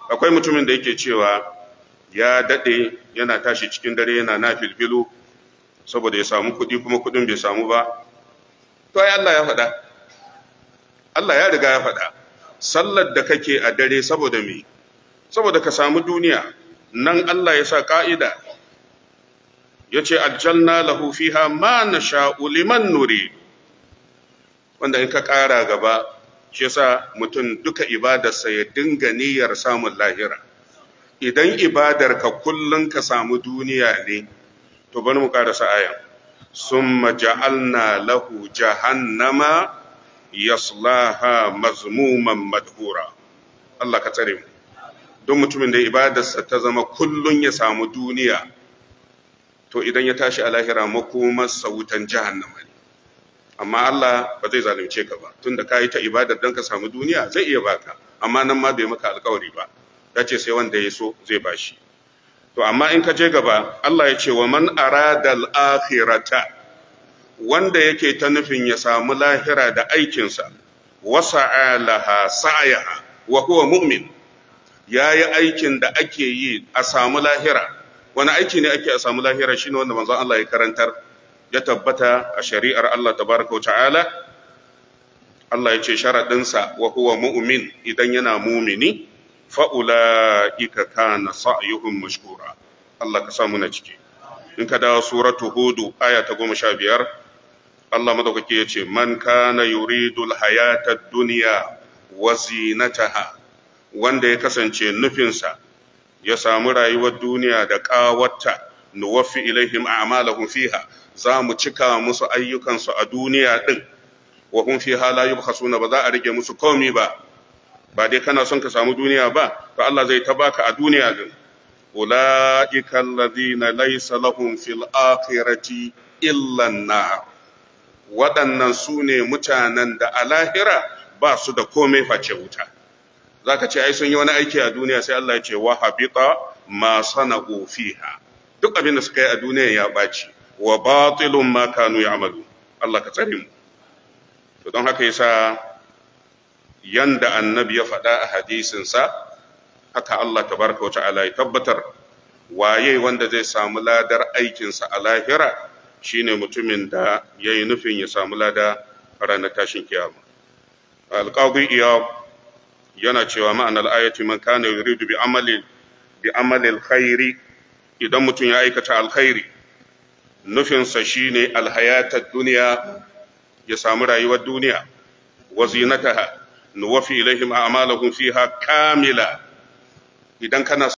Akwai mutumin da yake cewa ya dade yana tashi cikin dare yana nafilfilu saboda ya samu kuɗi, kuma kuɗin bai samu ba. To ai Allah ya faɗa, Allah ya riga ya faɗa, sallar da kake a dare saboda me? Saboda ka samu duniya. Nan Allah ya sa ka'ida, ya ce aljanna lahu fiha ma nasha'u liman nurid. Wanda in ka ƙara gaba, shi yasa mutum duka ibadarsa ya dinga niyyar samun lahira. Idan ibadar ka kullun ka samu duniya ne, to bari mu ƙarasa ayan. Summa ja'alna lahu jahannama yaslaha mazmuman madhura. Allah ka tsare mu. Don mutumin da ibadarsa ta zama kullun ya samu duniya, to idan ya tashi a lahira makomarsa wutan jahannama ne. Amma Allah ba zai zalunce ka ba, tunda ka yi ta ibadar don ka samu duniya zai iya baka, amma nan ma bai maka alkawari ba, ya ce sai wanda ya so zai bashi. To amma in ka je gaba, Allah ya ce wa man arada al-akhirata, wanda yake ta nufin ya samu lahira da aikinsa, wasa'a laha sa'yaha wa huwa mu'min, yayi aikin da ake yi a samu lahira. Wani aiki ne ake a samu lahira? Shine wanda manzon Allah ya karantar, ya tabbata a shari'ar Allah tabaraka wa ta'ala. Allah ya ce sharaɗinsa wa huwa mu'min, idan yana mumini, fa'ula'ika kana sa'yuhum mashkura. Allah ka samu na ciki. In ka dawo suratu Hudu aya ta 15, Allah madaukaki ya ce man kana yuridul hayatad dunya wa zinataha, wanda ya kasance nufinsa ya samu rayuwar duniya da ƙawarta, nuwaffi ilaihim a'malahum fiha, za mu cika musu ayyukansu a duniya din, wa hum fiha la yubkhasuna, ba za a rage musu komi ba. Ba dai kana son ka samu duniya ba, to Allah zai ta baka a duniya din. Ulaika alladhina laysa lahum fil akhirati illa an-nar. Waɗannan su ne mutanen da a lahira ba su da komai face wuta. Zaka ce ai sun yi wani aiki a duniya, sai Allah ya ce wa habita ma sana'u fiha, duk abin da suka yi a duniya ya ɓaci, wa batilun ma kanu ya'malu. Allah ka tsare mu. To don haka yasa yanda annabi ya faɗa a hadisin sa, haka Allah tabaraka wa ta'ala ya tabbatar, waye wanda zai samu ladar aikin sa a lahira shine mutumin da yayi nufin ya samu lada a ranar tashin kiyama. Al-Qadi Iyad yana cewa ma'anar ayati man kana yuridu bi amali bi amali alkhairi, idan mutum ya aikata alkhairi nufinsa shine alhayatar duniya, ya samu rayuwar duniya, wa zinataha nuwafi ilaihim a'malahum fiha kamila. Idan kana